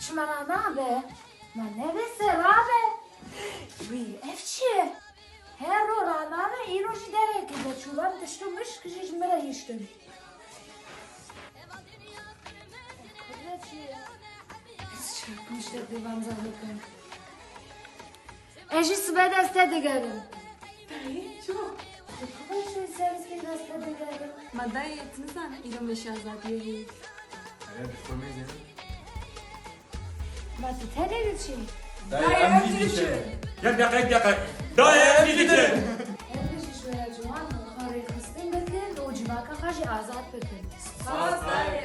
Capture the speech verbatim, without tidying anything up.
Ji me re nabe. Me nevêse rabe. Wî, ev çi ye? Her ro ranabe, îro jî derekê de çû. Van tişt û mişk jî ji min re hiştin. Kurê çi ye? Ez çi tiştek dê van zehmet bikim. Ez jî sibe deste digerim. Dayê, çi? Kurê çi, serskê deste digerim. Ma dayê, tu nizanî îro meşê azadiyê heye. Ere, bi xwe mêze. Ma tu tenê diçî? Dayê, em jî diçin. Yek deqe, yek deqe. Dayê, em jî diçin. Em jî şoya ciwan xwe rêxistin bikin û civaka xwe jî azad bikin. Spas, dayê.